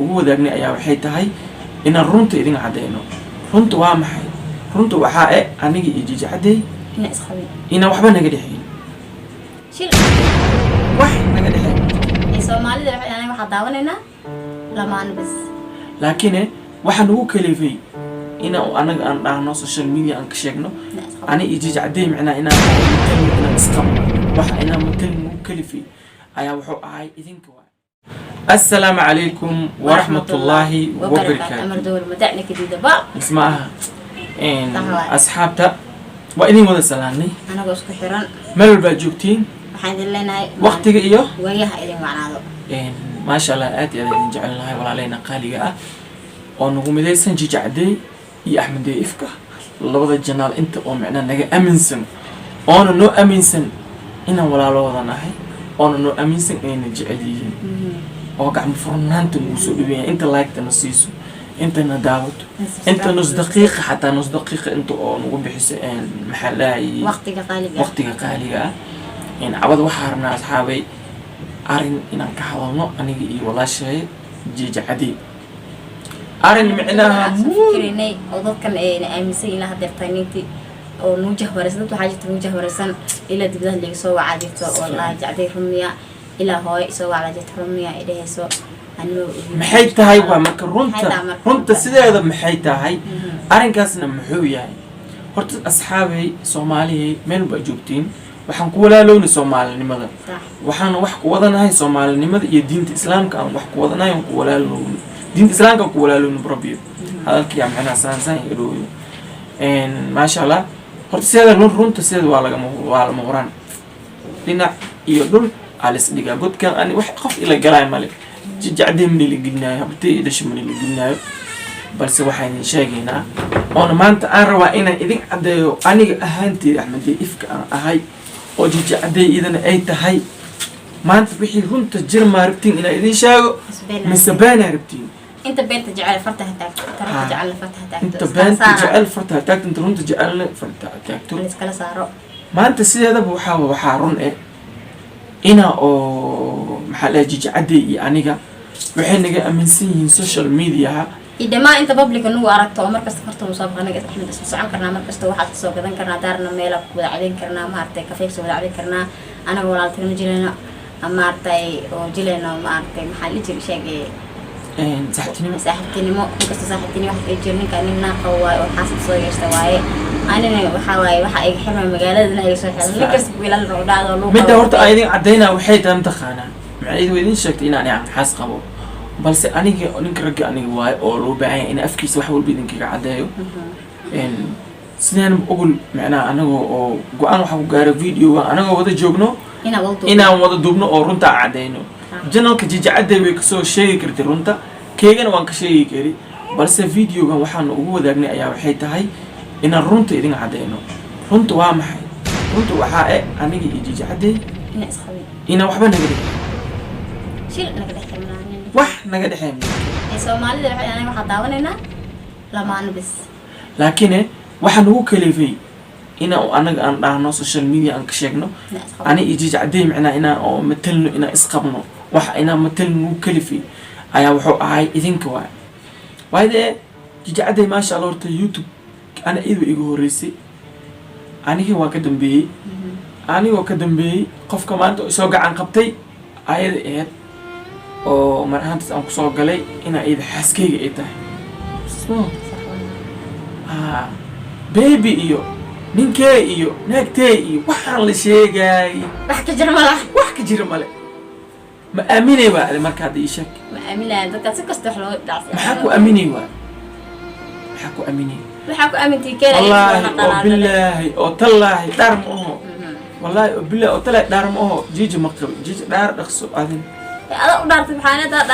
Ugu wadaagnay ayaa waxay tahay inaan runta idin cadeyno. Runta waa maxay? Runta waxaa e aniga iyo Jiji Cadey inaa isqabin, inaan waxba naga dhexeyn, shil wax naga dhexeyn. Ee Soomaalida waxay anaga waxaa daawanaynaa lamaano bas. Laakiin waxaa nagu kalifay inaan anaga aan dhahno, social media aan ka sheegno, inaa isqabin, ani iyo Jiji Cadey macnaa inaan matalno, inaan isqabno, waxa inaan matalno nagu kalifay ayaa wuxuu ahay idinka waay. Assalaamu calaykum waraxmatullaahi wabarakaatu. Amar dowal madacna kadidaba. Isma aha. Sax waay. Asxaabta waa idin wada salaanay. Anagoo isku xiran, meel walbaa joogtiin, waxaan idin leenahay waqtiga iyo waayaha idin wacnaado. Maasha Allah, aad iyo aad idin jecel nahay, walaaleyna qaaliga ah oo nagu midaysan, Jiji Cadey iyo Axmed Ifka, labada janaal inta oo micnaa naga aaminsan oona noo aaminsan inaan walaalooda nahay, oona noo aaminsan inayna jecel yihiin, oo gacmo furnaanta nagu soo dhaweeya, inta like-ta na siiso, inta na daawato, inta nus daqiiqa, xataa nus daqiiqa inta oo nagu bixiso, maxaa lahayay, waqtiga qaaliga. Waqtiga qaaliga ah. Cabada waxaa rabnaa, asxaabay, arrin inaan ka hadalno, aniga iyo walaashay Jiji Cadey, arrin micnaha Aan fikirinay oo dadkan ayna aaminsan ilaa hadeertaa nintii oo nuu jahwaraysan. Dad waxaa jirta nuu jahwaraysan, ilaa dibadaha laga soo wacaa jirto oo laa jacday rumiya, ilaa hooyo isoo wacdaa jirta, rumiya ay dhehayso anoo. Maxay tahay waa marka runta? Maxay tahay marka runta? Runta? Sideeda maxay tahay arrinkaasna? Muxuu yahay horta, asxaabay Soomaaliyay, meel baa joogtiin, waxaan ku walaalownay soomaalinimada. Waxaana wax ku wadanahay soomaalinimada iyo diinta Islaamka aan wax ku wadanahay, aan ku walaalowno diinta Islaamka, aan ku walaalowno rabbiyo hadalkiyaa macnaha saansaan iga dhooyo. Maasha Allah, horta sideeda runta sideeda waa lagama, waa lama huraan, dhinac iyo dhul aa lis dhigaa godkan. Ani wax qof ila galaay male, jijacdee manila gelinaayo, habtee iyo dhasha manila gelinaayo, balse waxaan idin sheegaynaa oona maanta aan rabaa inaan idin caddeeyo, aniga ahaanteeda Axmedee Ifka aan ahay oo Jiji Caddeey idana ay tahay, maanta wixii runta jir maa rabtiin inaan idin sheego mise beenaa rabtiin? Inta beenta jecel farta ha taagto, inta runta jecel farta ha taagto. Inta iskala beenta saara. Jecel farta ha taagto, inta runta jecelna farta ha taagto. La iskala saaro. Maanta sideedaba waxaa run eh ina oo maxaa la Jiji Caddeey iyo aniga waxay naga aaminsan yihiin social mediaha iyo dhammaan inta publica nagu aragto oo markasta farta musaabaqa anaga Axmed isla socon karnaa, markasta waxaad kasoo gadan karnaa, daarna meela ku wada cadeyn karnaa, maaragtay, kafee kasoo wada cadeyn karnaa, anaga walaaltinimo jilayno, maaragtay, oo jilayno, maaragtay, maxaa la jiri sheegay? Saaxiibtinimo. Saaxiibtinimo, inkastoo saaxiibtinimo wax ay jiro, ninka nin naaqa waaye oo xaasad soo yeeshta waaye, anina waxaa waaye waxa iga xirmay magaaladana iga soo xiran, nin kasta ku ilaalin rabo dhacdo lagu Midda qabo. Horta aan idin caddaynaa waxay tahay, mataqaanaa, maxay idin sheegtay inaan aan xaas qabo, balse aniga ninka ragga aniga waaye oo loo baahan yahay in afkiisa wax walba idinkaga caddeeyo. Sidaan ogol macnaha anagoo oo go-aan waxaa ku gaaray videoga anagoo wada joogno inaa wada duubno. Inaan wada duubno oo runta aan caddeyno. Janalka Jiji Cadday way kasoo sheegi kartay runta, keegana waan ka sheegi kari, balse videogan waxaanu ugu wadaagnay ayaa waxay tahay inaan runta idin caddeyno. Runta waa maxay? Runta waxaa e aniga iyo Jiji Cadday inaa isqabin, inaan waxba naga dhexeyn, shil naga dhex xirnaanin, wax naga dhexeyn. Ee Soomaalida waxay anaga waxaa daawanaynaa lamaano bis. Laakiin waxaa nagu kalifay inaan anaga aan dhahno, social media aan ka sheegno, inaa isqabin, ani iyo Jiji Cadday macnaa inaan oo matalno, inaan isqabno, waxa inaan matalno nagu kalifay ayaa wuxuu ahay idinka waay. Waayo dee Jiji Cadday, maasha Allah, horta YouTube ana iyadoo iga horreysay, aniga waa ka dambeeyey, anigoo ka dambeeyey qofka maanta soo gacan qabtay ayada ahayd, oo mar ahaantaas aan kusoo galay inaa iyada xaaskeyga ay tahay. So, baby iyo ninkee iyo naagtee iyo waxaan la sheegay wax ka jira malaha. Wax ka jira male. Ma aaminay waa adi marka hadda ii sheeg. Ma aaminaya dadka si kasta wax loo dhacsi. Maxaa ku aaminay waa? Maxaa ku aaminay? Waxaa ku aamintay keena. Wallaahi oo bilaahi oo tallaahi dhaar ma aho, wallaahi oo bilaahi oo tallaahi dhaar ma aho, Jiji ma qabi. Jiji, dhaar dhaqso adin. Ada u dhaartay, maxaa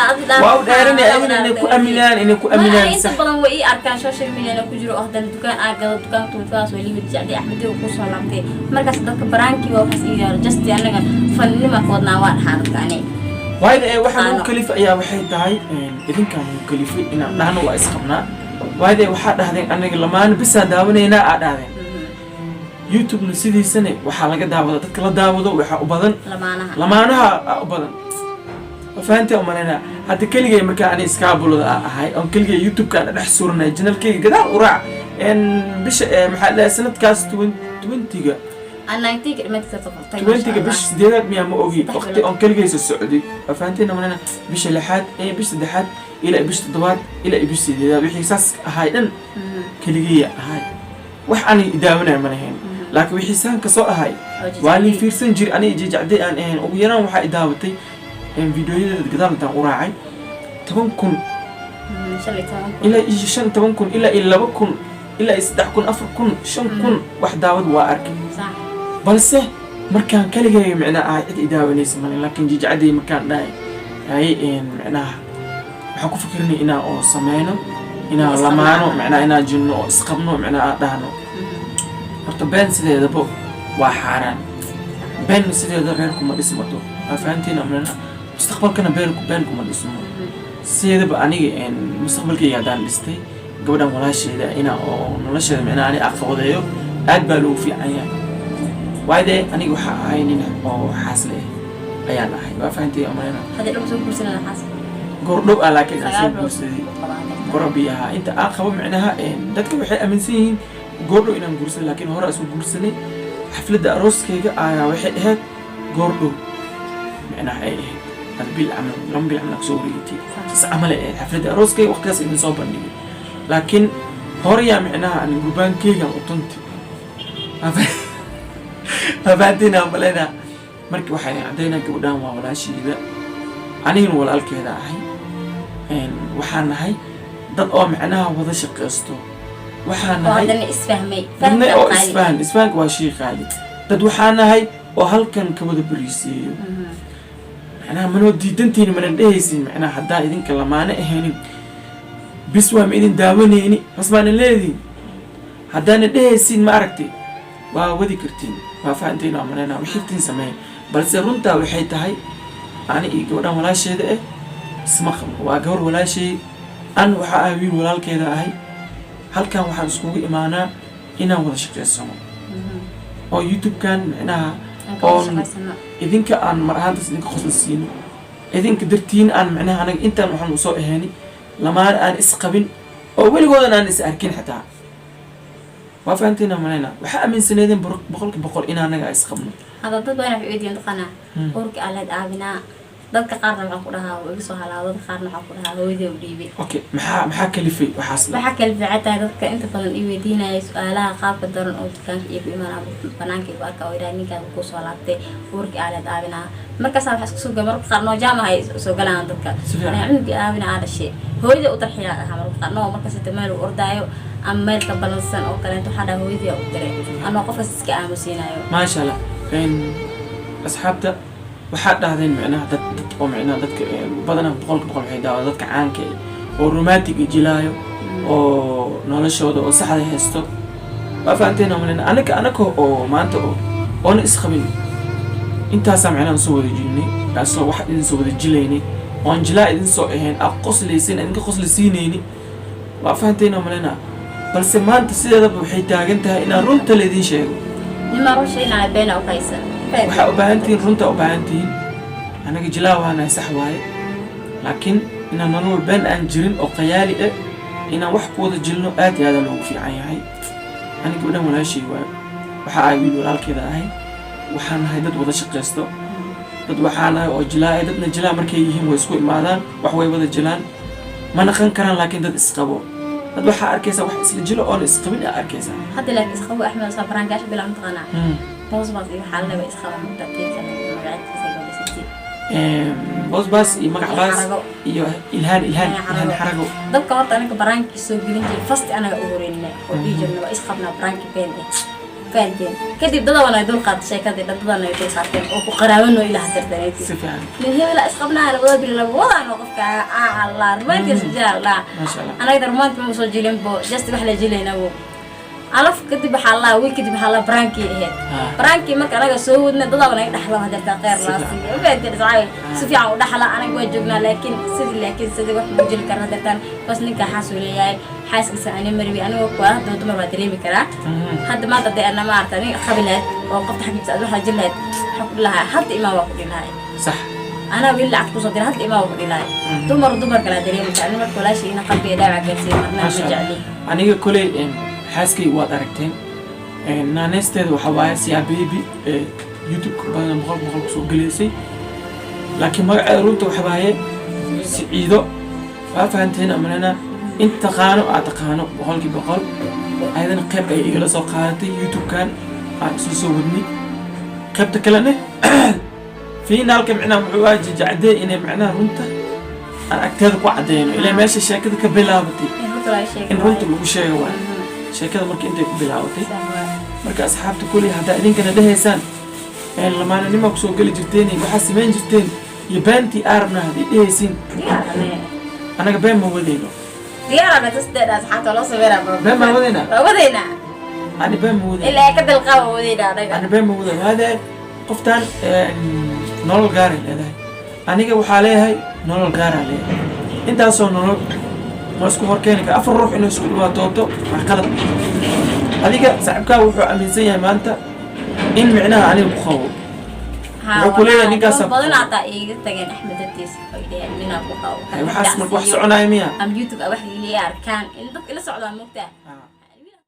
adi dhaar? Waa u dhaaranay adina inay ku aaminaan. Inta Sax. badan way ii arkaan social media ku jiro oo haddana dukaan aa gado, dukaanka dukaankaas waa liimid jecday Axmedow kusoo laabtay. Markaas dadka baraankii waa waxaas ii yaaro, just anaga fannima ka wadnaa, waa dhaxaa dadka ani. Waayo ee waxaa nagu Aano. kalifay ayaa waxay tahay idinkaan nagu kalifay inaan dhahno waa isqabnaa. Waayo dee waxaa dhahdeen anaga lamaana bisaa daawanaynaa aa dhahdeen. YouTube-na sidiisana waxaa laga daawada, dadka la daawado waxaa u badan lamaanaha. Lamaanaha aa u badan. Fahantii umaleyna. Hadda keligay markaa ani iskaabulada ahay oon keligay YouTube-ka aan dhex suranay, channelkayga gadaal u raac bisha maxaa la sanadkaas 20-ga 20-ga bisha sideedaad miyaa, ma ogi, waqti oon keligay soo socday. Waa fahanteen umaleyna. Bisha lixaad, bisha saddexaad ilaa bisha toddobaad ilaa bisha sideedaad, wixii saas ahay dhan keligaya ahay, wax ani daawanaya ma lahayn. Laakiin wixii saan kasoo ahay waa lii fiirsan jir. Aniga jijacday aan ahayn, ugu yaraan waxaa i daawatay videoyadeeda gadaal intaan u raacay 10,000 ilaa iyo 15,000 ilaa iyo 2,000 ilaa iyo 3,000, 4,000, 5,000 wax daawad waa arkay. Balse markaan kaligay micnaa ahay, cid i daawanaysa malin. Laakiin jijacday markaan dhahay hay, micnaha waxaan ku fikirinay inaan oo sameyno, inaan lamaano, micnaha inaan jinno oo isqabno, micnaha aan dhahno. Horta been sideedaba waa xaaraan. Been sideeda reer kuma dhismato. Waa fahantiin amrina. Mustaqbalkana been kuma dhismo sideedaba. Aniga mustaqbalkayga haddaan dhistay gabadhan walaasheeda, inaa oo nolosheeda micnaha ani aqabadeeyo aad baa loogu fiican yahay. Waayo dee aniga waxaa ahay nin oo xaasle ah ayaan ahay. Waa fahantiin amrina. Goordhow ah laakiin aan soo guursaday gorobi ahaa inta aan qabo. Micnaha dadka waxay aaminsan yihiin goordhow inaan guursaday, laakiin hore aan soo guursanay. Xafladda arooskayga ayaa waxay ahayd goordhow, micnaha ay ahayd hal bil camal, 2 bil camal kasoo wareegatay, saas camal ay ahayd xafladda arooskayga. Waqtigaas idin soo bandhigay, laakiin horeyaa micnaha ani gurbaankeygan u tunti. Hafaantiina maleyna. Marka waxay caddaynaa gabadhaan waa walaasheeda, anigana walaalkeeda ahay. Waxaan nahay dad oo micnaha wada shaqaysto. Waxaan nahay dadna oo isfahan. Isfahanka waa shay qaali. Dad waxaa nahay oo halkan ka wada bariiseeyo. Macnaha manoo diidantiina, mana dhehaysin macnaha haddaan idinka lamaane ahaynin bis waa ma idin daawanayni, bas maana leediin. Haddaana dhehaysin, ma aragtay, waa wadi kartiin. Waa fahantiin, waa malaynaa wixirtiin sameeya. Balse runtaa waxay tahay ani iyo gabadhan walaasheeda isma qabno. Waa gabar walaashay, an waxaa ahay wiil walaalkeeda ahay. Halkan waxaan iskugu imaanaa inaan wada shaqaysano oo YouTube-kan micnaha oon idinka aan mar ahaantaas idinka qosla siino, idinka dartiin aan micnaha anaga intaan waxaan usoo ahayni lamaan aan isqabin oo weligoodan aan is arkin xitaa. Waa fahanteena malayna. Waxaa aaminsaneedeen 100% in anaga isqabno. Hadda dad badan waxay weydiiyaan taqaanaa urka aleed aabinaa. Dadka qaarna waxaan ku dhahaa wuu iga soo halaa, dadka qaarna waxaan ku dhahaa hooyadii u dhiibay. Okay, maxaa kalifay waxaas? Waxaa kala fiican tahay dadka inta badan i weydiinaya su-aalaha qaabka daran oo dukaanka iigu imaanaa, banaanka igu arka oo yidhaha ninkaaga kusoo laabtay, uurkii aaleed aabinaa. Markaasaa waxaa isku soo gala mararka qaar noojaam ahay soo galaan dadka. Si fiican. Cunugii aabina aa dhashay, hooyadii u darxiyaa dhahaa mararka qaar noo markaas inta meel uu ordaayo ama meel ka balansan oo kaleeto, waxaa dhaha hooyadii u diray anoo qofkaas iska aamusiinayo. Maasha Allah. Asxaabta waxaad dhahdeen micnaha dad oo micnaha dadka badanaa 100% waxay daawada dadka caanka ah oo romantic jilaayo oo noloshooda oo saxda haysto. Waa fahanteen oo malena. Anaka oo maanta oo oona isqabin intaasaa micnaha soo wada jilinay, taasoo wax idin soo wada jilaynay oon jilaa idin soo ahayn, aad qoslaysin, idinka qosli siinayni. Waa fahanteen oo malena. Balse maanta sideedaba waxay taagan tahay inaan runta laydin sheego. Nimaa run sheegnaya beena u haysan. Waxaa u baahan tihiin runta u baahan tihiin. Anaga jilaa waanahay, sax waaye, laakiin inaan nolol been aan jirin oo qayaali ah inaan wax ku wada jilno aad iyo aada loogu fiican yahay. Aniga gabadhan walaashay waayo, waxaa ahay wiil walaalkeeda ahay. Waxaan nahay dad wada shaqaysto. Dad waxaa nahay oo jilaa. Dadna jilaa markay yihiin way isku imaadaan, wax way wada jilaan, ma naqan karaan. Laakiin dad isqabo, dad waxaa arkaysaa wax isla jilo oona isqabin aa arkaysaa. Hadda laakiin isqabo Axmed saa baraankaasha bilaa mataqaanaa boosbaas iyo waxaa la isqaba mugta magaciisa gabadha. Boosbaas iyo magac baas. Xarago. Iyo Ilhaan, Ilhaan. Ilhaan Xarago. Dadka horta anaga baraankii soo gelin jiray first anaga u horeynay oo dhihi jirnay waa isqabnaa, baraankii been eh fahanteen. Kadib dadaban ay dul qaatay sheekadii dhan, dadan ay dul qaateen oo ku qaraabanoo ilaa hadirtan. Si fiican. Nin hebela isqabnaa labada bil laba wadaan oo qofka aa rumaantiisa jilaa la. Maasha Allah. Anaga rumaanti ma soo jilin bo, just wax la jilayna bo alaf. Kadib waxaa la wiil kadib waxaa la baraankii ahayd. Baraankii marka anaga soo wadna dadaaba naga dhaxlo hadeertaa kheyr Si laa fiican. siiyo fahanteen iscaawi si fiican u dhaxla. Anaga waa joognaa, laakiin sidii wax ma jili karna hadeertaan bas. Ninka xaas uu leeyahay, xaaskiisa ani marwi anigoo kuwa hadda dumar waa dareemi karaa. Hadda maanta dee ana maarata nin qabi lahayd oo qofta xaggiisa aad waxaa jiri lahayd, waxaa ku dhihi lahaa hadda imaan, waa ku dhihi lahay. Sax. Anaa weli lacag kusoo dira, hadda imaa ku dhilaay. Dumar kala dareemi kara. Ani marka walaashii ina qalbiga dhaawac gaarsiiyo marna ma Masha Allah. jecli. Aniga koley xaaskay waad aragteen. Naaneysteeda waxaa waaye Siyaa Baby ee YouTube-ka badan 100% kusoo gelaysay, laakiin magaceeda runta waxa waaye Siciido. Waa fahanteen amalena. In taqaano aad taqaano 100%. Ayadana qayb ay igala soo qaadatay YouTube-kan aan isu soo wadnay. Qaybta kalena finaalka micnaha wuxuu ahaa jijacdee inay macnaha runta aan agteeda ku cadeyno, ilaa meesha sheekada ka bilaabatay. In runta laga sheego. In runta lagu sheego waayo sheekada marka intay ku bilaabatay. Marka asxaabta kulli, haddaa idinkana dhehaysaan lamaananima kusoo geli jirteen iyo waxaa samayn jirteen iyo beentii aarabna hadday dhehaysiin, anaga been ma wadayno. Diyaarana tasdeeda asxaabta loo sameynaa. Been maa wadaynaa? Waa wadaynaa. Ani been ma wadayno. Ilaa ka dalqaa waa wadaynaa anaga. Ani been ma wadayno. Waadahay qoftaan nolol gaaray leedahay, aniga waxaa leeyahay nolol gaaraa leeyahay. Intaasoo nolol ma isku horkeeni kara. Afar ruux inay isku dhibaatooto waa qalad. Adiga saaxiibkaa wuxuu aaminsan yahay maanta in micnaha aniga ku qabo. Wuxuu ku leeyahay ninkaasaa dad badan hataa iiga tageen Axmed dartiis, oo dhaheen ninaa ku qabo. Ay, waxaas marka wax soconaya miya? Ama YouTube wax ii arkaan in dadka ila socdaan, moogtaa.